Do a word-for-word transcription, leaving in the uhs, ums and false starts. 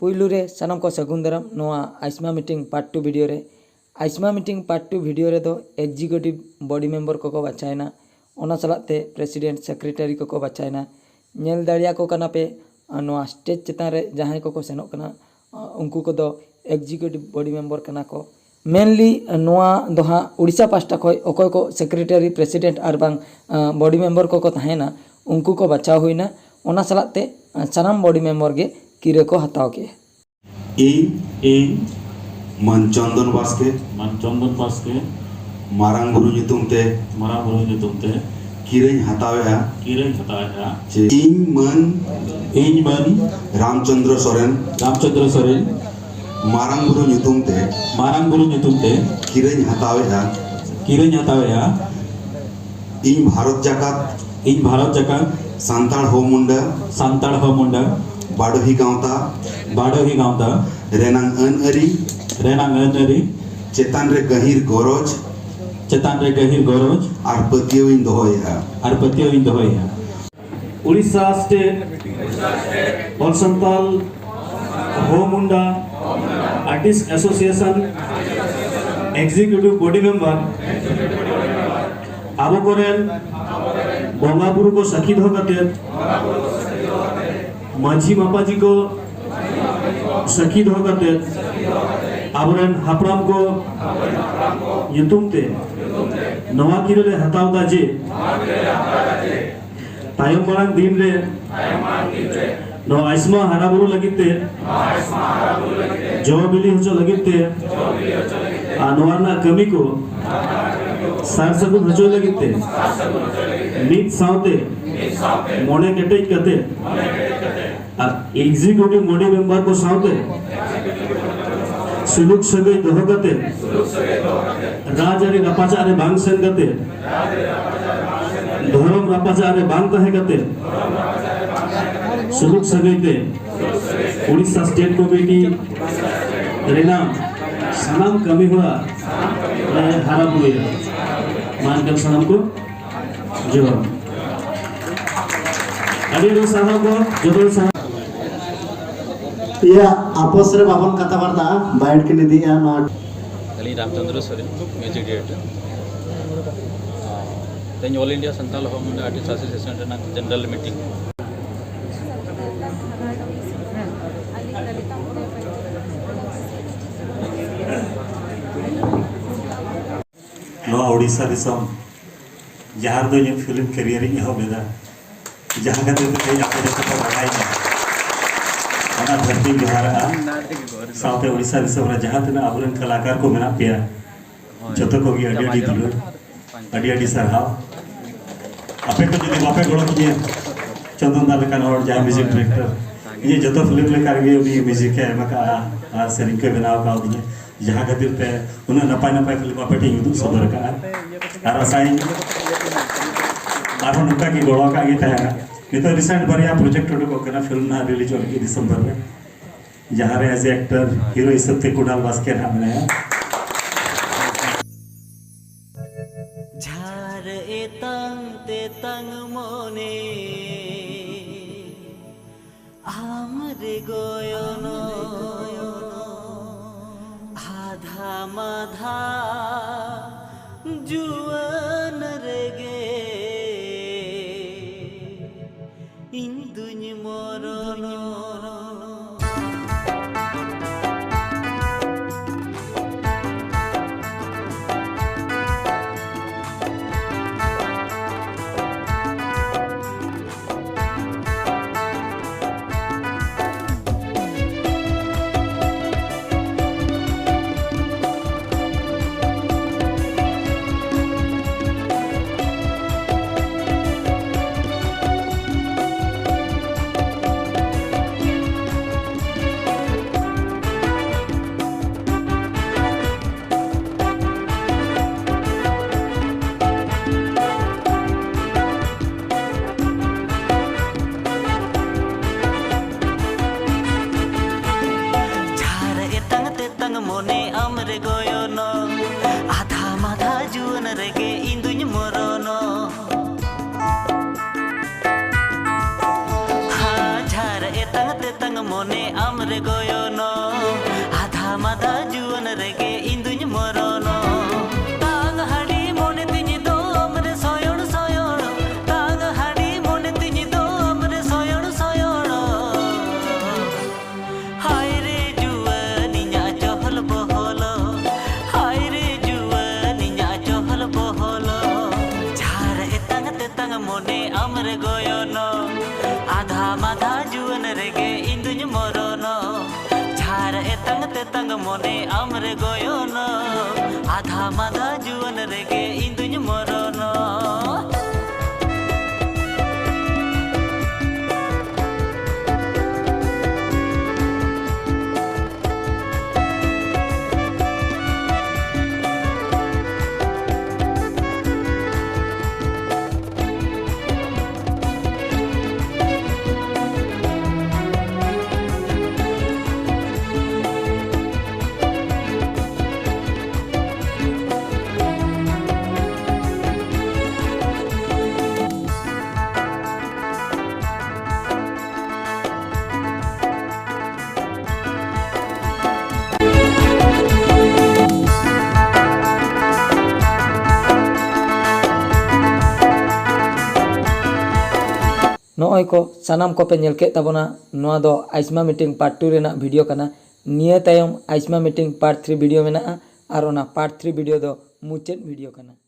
ᱯᱩᱭᱞᱩ ᱨᱮ ᱥᱟᱱᱟᱢ ᱠᱚ ᱥᱟᱹᱜᱩᱱ ᱫᱟᱨᱟᱢ ᱱᱚᱣᱟ ᱟᱭᱥᱢᱟ meeting part two video ᱨᱮ᱾ ᱟᱭᱥᱢᱟ meeting part two video ᱨᱮᱫᱚ executive body member ᱠᱚᱠᱚ ᱵᱟᱪᱷᱟᱣᱮᱱᱟ, ᱚᱱᱟ ᱥᱟᱞᱟᱜ ᱛᱮ president secretary ᱠᱚᱠᱚ ᱵᱟᱪᱷᱟᱣᱮᱱᱟ᱾ ᱧᱮᱞ ᱫᱟᱲᱮᱭᱟᱠᱚ ᱠᱟᱱᱟ ᱯᱮ, ᱟᱨ ᱱᱚᱣᱟ stage ᱪᱮᱛᱟᱱ ᱨᱮ ᱡᱟᱦᱟᱸᱭ ᱠᱚᱠᱚ ᱥᱮᱱᱚᱜ ᱠᱟᱱᱟ, ᱟᱨ ᱩᱱᱠᱩ ᱠᱚᱫᱚ executive body member ᱠᱟᱱᱟ ᱠᱚ᱾ Mainly ᱱᱚᱣᱟ ᱫᱚ ᱦᱟᱸᱜ ᱩᱲᱤᱥᱥᱟ ᱯᱟᱥᱴᱟ ᱠᱷᱚᱱ ᱚᱠᱚᱭ ᱠᱚ secretary, president ᱟᱨ ᱵᱟᱝ, ᱟᱸ, body member ᱠᱚᱠᱚ ᱛᱟᱦᱮᱸᱭᱮᱱᱟ, ᱩᱱᱠᱩ ᱠᱚ ᱵᱟᱪᱷᱟᱣ ᱦᱩᱭᱱᱟ᱾ ᱚᱱᱟ ᱥᱟᱞᱟᱜ ᱛᱮ, ᱟᱸ, ᱥᱟᱱᱟᱢ body member ᱜᱮ ᱠᱤᱨᱟᱹ ᱠᱚ ᱦᱟᱛᱟᱣ ᱠᱮᱜᱼᱟ᱾ ᱤᱧ ᱤᱧ ᱢᱟᱹᱱ ᱪᱚᱱᱫᱚᱱ ᱵᱟᱥᱠᱮ ᱢᱟᱹᱱ ᱪᱚᱱᱫᱚᱱ ᱵᱟᱥᱠᱮ ᱢᱟᱨᱟᱝ ᱵᱩᱨᱩ ᱧᱩᱛᱩᱢ ᱛᱮ ᱢᱟᱨᱟᱝ ᱵᱩᱨᱩ ᱧᱩᱛᱩᱢ ᱛᱮ ᱠᱤᱨᱟᱹᱧ ᱦᱟᱛᱟᱣᱮᱫᱼᱟ ᱠᱤᱨᱟᱹᱧ ᱦᱟᱛᱟᱣᱮᱫᱼᱟ ᱡᱮ ᱤᱧ ᱢᱟᱹᱱ ᱤᱧ ᱢᱟᱹᱱ ᱨᱟᱢᱪᱚᱸᱫᱽᱨᱚ ᱥᱚᱨᱮᱱ ᱨᱟᱢᱪᱚᱸᱫᱽᱨᱚ ᱥᱚᱨᱮᱱ ᱢᱟᱨᱟᱝ ᱵᱩᱨᱩ ᱧᱩᱛᱩᱢ ᱛᱮ ᱢᱟᱨᱟᱝ ᱵᱩᱨᱩ ᱧᱩᱛᱩᱢ ᱛᱮ ᱠᱤᱨᱟᱹᱧ ᱦᱟᱛᱟᱣᱮᱫᱼᱟ ᱠᱤᱨᱟᱹᱧ ᱦᱟᱛᱟᱣᱮᱫᱼᱟ ᱤᱧ ᱵᱷᱟᱨᱚᱛ ᱡᱟᱠᱟᱛ ᱤᱧ ᱵᱷᱟᱨᱚᱛ ᱡᱟᱠᱟᱛ ᱥᱟᱱᱛᱟᱲ ᱦᱚᱸ ᱢᱩᱱᱰᱟ ᱥᱟᱱᱛᱟᱲ ᱦᱚᱸ ᱢᱩᱱᱰᱟ ᱵᱟᱰᱚᱦᱤ ᱜᱟᱶᱛᱟ ᱵᱟᱰᱚᱦᱤ ᱜᱟᱶᱛᱟ ᱨᱮᱱᱟᱝ ᱟᱹᱱ ᱟᱹᱨᱤ ᱨᱮᱱᱟᱝ ᱟᱹᱱ ᱟᱹᱨᱤ ᱪᱮᱛᱟᱱ ᱨᱮ ᱜᱟᱹᱦᱤᱨ ᱜᱚᱨᱚᱡᱽ ᱪᱮᱛᱟᱱ ᱨᱮ ᱜᱟᱹᱦᱤᱨ ᱜᱚᱨᱚᱡᱽ ᱟᱨ ᱯᱟᱹᱛᱭᱟᱹᱣ ᱤᱧ ᱫᱚᱦᱚᱭᱮᱫᱼᱟ᱾ ᱟᱨ ᱯᱟᱹᱛᱭᱟᱹᱣ ᱤᱧ ᱫᱚᱦᱚᱭᱮᱫᱼᱟ᱾ Odisha state All Santal Ho Munda Artist Association executive body member ᱟᱵᱚ ᱠᱚᱨᱮᱱ ᱵᱚᱸᱜᱟ ᱵᱩᱨᱩ ᱠᱚ ᱥᱟᱹᱠᱷᱤ ᱫᱚᱦᱚ ᱠᱟᱛᱮ ᱢᱟᱹᱡᱷᱤ ᱢᱟᱯᱟᱡᱤ ᱠᱚ ᱥᱟᱹᱠᱷᱤ ᱫᱚᱦᱚ ᱠᱟᱛᱮ ᱟᱵᱚᱨᱮᱱ ᱦᱟᱯᱲᱟᱢ ᱠᱚ ᱧᱩᱛᱩᱢ ᱛᱮ ᱱᱚᱣᱟ ᱠᱤᱨᱟᱹ ᱞᱮ ᱦᱟᱛᱟᱣ ᱮᱫᱟ ᱡᱮ ᱛᱟᱭᱚᱢ ᱢᱟᱲᱟᱝ ᱫᱤᱱ ᱨᱮ ᱱᱚᱣᱟ ᱟᱭᱥᱢᱟ ᱦᱟᱨᱟ ᱵᱩᱨᱩ ᱞᱟᱹᱜᱤᱫ ᱛᱮ ᱡᱚ ᱵᱤᱞᱤ ᱦᱚᱪᱚ ᱞᱟᱹᱜᱤᱫ ᱛᱮ ᱟᱨ ᱱᱚᱣᱟ ᱨᱮᱱᱟᱜ ᱠᱟᱹᱢᱤ ᱠᱚ ᱥᱟᱨ ᱥᱟᱹᱜᱩᱱ ᱦᱚᱪᱚ ᱞᱟᱹᱜᱤᱫ ᱛᱮ ᱢᱤᱫ ᱥᱟᱶᱛᱮ ᱢᱚᱱᱮ ᱠᱮᱴᱮᱡ ᱠᱟᱛᱮ ᱟᱨ executive body member ᱠᱚ ᱥᱟᱶᱛᱮ ᱥᱩᱞᱩᱠ ᱥᱟᱹᱜᱟᱹᱭ ᱫᱚᱦᱚ ᱠᱟᱛᱮ ᱨᱟᱡᱽᱟᱹᱨᱤ ᱨᱟᱯᱟᱪᱟᱜ ᱨᱮ ᱵᱟᱝ ᱥᱮᱱ ᱠᱟᱛᱮ ᱫᱷᱚᱨᱚᱢ ᱨᱟᱯᱟᱪᱟᱜ ᱨᱮ ᱵᱟᱝ ᱛᱟᱦᱮᱸ ᱠᱟᱛᱮ ᱥᱩᱞᱩᱠ ᱥᱟᱹᱜᱟᱹᱭ ᱛᱮ ᱩᱲᱤᱥᱥᱟ state committee ᱨᱮᱱᱟᱜ ᱥᱟᱱᱟᱢ ᱠᱟᱹᱢᱤ ᱦᱚᱨᱟ ᱞᱮ ᱦᱟᱨᱟ ᱵᱩᱨᱩᱭᱟ᱾ ᱢᱟ ᱮᱱᱠᱷᱟᱱ ᱥᱟᱱᱟᱢ ᱠᱚ ᱡᱚᱦᱟᱨ᱾ ᱟᱹᱰᱤ ᱟᱹᱰᱤ ᱥᱟᱨᱦᱟᱣ ᱠᱚ, ᱡᱚᱛᱚ ᱥᱟᱨᱦᱟᱣ᱾ ᱤᱭᱟᱹ, ᱟᱯᱚᱥ ᱨᱮ ᱵᱟᱵᱚᱱ ᱠᱟᱛᱷᱟ ᱵᱟᱨᱛᱟᱜᱼᱟ, ᱵᱟᱭᱤᱴ ᱠᱤᱱ ᱤᱫᱤᱭᱮᱫᱼᱟ ᱱᱚᱣᱟ᱾ ᱟᱹᱞᱤᱧ ᱨᱟᱢᱪᱚᱸᱫᱽᱨᱚ ᱥᱚᱨᱮᱱ, ᱢᱤᱣᱡᱤᱠ ᱰᱤᱨᱮᱠᱴᱚᱨ᱾ ᱛᱮᱦᱮᱧ ᱚᱞ ᱤᱱᱰᱤᱭᱟ ᱥᱟᱱᱛᱟᱲ ᱦᱚᱲ ᱢᱚᱱᱮ ᱟᱨᱴᱤᱥᱴ ᱮᱥᱳᱥᱤᱭᱮᱥᱚᱱ ᱨᱮᱱᱟᱜ ᱡᱮᱱᱟᱨᱟᱞ ᱢᱤᱴᱤᱝ᱾ ᱱᱚᱣᱟ ᱳᱰᱤᱥᱟ ᱫᱤᱥᱚᱢ, ᱡᱟᱦᱟᱸ ᱨᱮᱫᱚ ᱤᱧᱟᱹᱜ ᱯᱷᱤᱞᱢ ᱠᱮᱨᱤᱭᱟᱨ ᱤᱧ ᱮᱦᱚᱵ ᱞᱮᱫᱟ, ᱡᱟᱦᱟᱸ ᱠᱷᱟᱹᱛᱤᱨ ᱛᱮ ᱛᱮᱦᱮᱧ ᱟᱯᱮ ᱡᱚᱛᱚ ᱯᱮ ᱵᱟᱰᱟᱭ ᱧᱟᱢᱟ, ᱚᱱᱟ ᱫᱷᱟᱹᱨᱛᱤᱧ ᱡᱚᱦᱟᱨᱟᱜᱼᱟ᱾ ᱥᱟᱶᱛᱮ ᱳᱰᱤᱥᱟ ᱫᱤᱥᱚᱢ ᱨᱮ ᱡᱟᱦᱟᱸ ᱛᱤᱱᱟᱹᱜ ᱟᱵᱚᱨᱮᱱ ᱠᱟᱞᱟᱠᱟᱨ ᱠᱚ ᱢᱮᱱᱟᱜ ᱯᱮᱭᱟ, ᱡᱚᱛᱚ ᱠᱚᱜᱮ ᱟᱹᱰᱤ ᱟᱹᱰᱤ ᱫᱩᱞᱟᱹᱲ, ᱟᱹᱰᱤ ᱟᱹᱰᱤ ᱥᱟᱨᱦᱟᱣ᱾ ᱟᱯᱮ ᱠᱚ ᱡᱩᱫᱤ ᱵᱟᱯᱮ ᱜᱚᱲᱚ ᱠᱤᱧᱟ, ᱪᱚᱱᱫᱚᱱ ᱫᱟ ᱞᱮᱠᱟᱱ ᱦᱚᱲ, ᱡᱟᱦᱟᱸᱭ ᱢᱤᱣᱡᱤᱠ ᱰᱤᱨᱮᱠᱴᱚᱨ, ᱤᱧᱟᱹᱜ ᱡᱚᱛᱚ ᱯᱷᱤᱞᱢ ᱞᱮᱠᱟ ᱨᱮᱜᱮ ᱩᱱᱤ ᱢᱤᱣᱡᱤᱠ ᱮ ᱮᱢ ᱟᱠᱟᱫᱼᱟ ᱟᱨ ᱥᱮᱨᱮᱧ ᱠᱚᱭ ᱵᱮᱱᱟᱣ ᱟᱠᱟᱣᱫᱤᱧᱟ, ᱡᱟᱦᱟᱸ ᱠᱷᱟᱹᱛᱤᱨ ᱛᱮ ᱩᱱᱟᱹᱜ ᱱᱟᱯᱟᱭ ᱱᱟᱯᱟᱭ ᱯᱷᱤᱞᱢ ᱟᱯᱮ ᱴᱷᱮᱱ ᱩᱫᱩᱜ ᱥᱚᱫᱚᱨ ᱟᱠᱟᱫᱼᱟ᱾ ᱟᱨ ᱟᱥᱟᱭᱟᱹᱧ ᱟᱨᱦᱚᱸ ᱱᱚᱝᱠᱟ ᱜᱮ ᱜᱚᱲᱚ ᱟᱠᱟᱫ ᱜᱮ ᱛᱟᱦᱮᱱᱟ᱾ ᱱᱤᱛᱚᱜ ᱨᱤᱥᱮᱱᱴ ᱵᱟᱨᱭᱟ ᱯᱨᱚᱡᱮᱠᱴ ᱩᱰᱩᱠᱚᱜ ᱠᱟᱱᱟ, ᱯᱷᱤᱞᱢ ᱱᱟᱦᱟᱜ ᱨᱤᱞᱤᱡᱚᱜ ᱞᱟᱹᱜᱤᱫ ᱰᱤᱥᱮᱢᱵᱚᱨ ᱨᱮ, ᱡᱟᱦᱟᱸ ᱨᱮ ᱮᱡ ᱮᱠᱴᱚᱨ ᱦᱤᱨᱳ ᱦᱤᱥᱟᱹᱵ ᱛᱮ ᱠᱩᱱᱟᱞ ᱵᱟᱥᱠᱮ ᱱᱟᱦᱟᱜ ᱢᱮᱱᱟᱭᱟ᱾ ᱡᱷᱟᱨ ᱮᱛᱟᱝ ᱛᱮᱛᱟᱝ ᱢᱚᱱᱮ ᱟᱢ ᱨᱮ ᱜᱚᱭᱚᱱᱚ ᱟᱫᱷᱟ ᱢᱟᱫᱷᱟ ᱡᱩᱣᱟᱹᱱ ᱨᱮᱜᱮ ᱤᱧ ᱫᱩᱧ ᱢᱚᱨᱚᱱᱚ᱾ ᱡᱷᱟᱨ ᱮᱛᱟᱝ ᱛᱮᱛᱟᱝ ᱢᱚᱱᱮ ᱟᱢ ᱨᱮ ᱜᱚᱭᱚᱱᱚ, ᱟᱫᱷᱟ ᱢᱟᱫᱷᱟ ᱡᱩᱣᱟᱹᱱ ᱨᱮᱜᱮ ᱤᱧ ᱫᱩᱧ ᱢᱚᱨᱚᱱᱚ᱾ ᱦᱟ, ᱡᱷᱟᱨ ᱮᱛᱟᱝ ᱛᱮᱛᱟᱝ ᱢᱚᱱᱮ ᱟᱢ ᱨᱮ ᱡᱩᱣᱟᱹᱱ ᱨᱮᱜᱮ ᱤᱧ ᱫᱩᱧ ᱢᱚᱨᱚᱱᱚᱜ᱾ ᱛᱟᱝ ᱦᱟᱺᱰᱤ ᱢᱚᱱᱮ ᱛᱤᱧ ᱫᱚ ᱟᱢᱨᱮ ᱥᱚᱭᱚᱲ ᱥᱚᱭᱚᱲ᱾ ᱛᱟᱝ ᱦᱟᱺᱰᱤ ᱢᱚᱱᱮ ᱛᱤᱧ ᱫᱚ ᱟᱢᱨᱮ ᱥᱚᱭᱚᱲ ᱥᱚᱭᱚᱲ᱾ ᱦᱟᱭ ᱨᱮ ᱡᱩᱣᱟᱹᱱ ᱤᱧᱟᱜ ᱪᱚᱦᱚᱞ ᱵᱚᱦᱚᱞ᱾ ᱦᱟᱭ ᱨᱮ ᱡᱩᱣᱟᱹᱱ ᱤᱧᱟᱜ ᱪᱚᱦᱚᱞ ᱵᱚᱦᱚᱞ᱾ ᱡᱷᱟᱨ ᱮᱛᱟᱝ ᱛᱮᱛᱟᱝ ᱢᱚᱱᱮ ᱟᱢᱨᱮ ᱜᱚᱭᱚᱱᱚᱜ᱾ ᱟᱫᱷᱟ ᱢᱟᱫᱷᱟ ᱡᱩᱣᱟᱹᱱ ᱨᱮᱜᱮ ᱤᱧ ᱫᱩᱧ ᱢᱚᱨᱚᱱᱚᱜ᱾ ᱡᱷᱟᱨ ᱮᱛᱟᱝ ᱛᱮᱛᱟᱝ ᱢᱚᱱᱮ ᱟᱢᱨᱮ ᱜᱚᱭᱚᱱᱚᱜ᱾ ᱟᱫᱷᱟ ᱢᱟᱫᱷᱟ ᱡᱩᱣᱟᱹᱱ ᱨᱮᱜᱮ ᱤᱧ ᱫᱩᱧ ᱢᱚᱨᱚᱱᱚᱜ᱾ ᱱᱚᱜᱼᱚᱭ ᱠᱚ ᱥᱟᱱᱟᱢ ᱠᱚᱯᱮ ᱧᱮᱞ ᱠᱮᱫ ᱛᱟᱵᱚᱱᱟ, ᱱᱚᱣᱟ ᱫᱚ ᱟᱭᱥᱢᱟ meeting part two ᱨᱮᱱᱟᱜ video ᱠᱟᱱᱟ᱾ ᱱᱤᱭᱟᱹ ᱛᱟᱭᱚᱢ ᱟᱭᱥᱢᱟ meeting part three video ᱢᱮᱱᱟᱜᱼᱟ, ᱟᱨ ᱚᱱᱟ part three video ᱫᱚ ᱢᱩᱪᱟᱹᱫ video ᱠᱟᱱᱟ᱾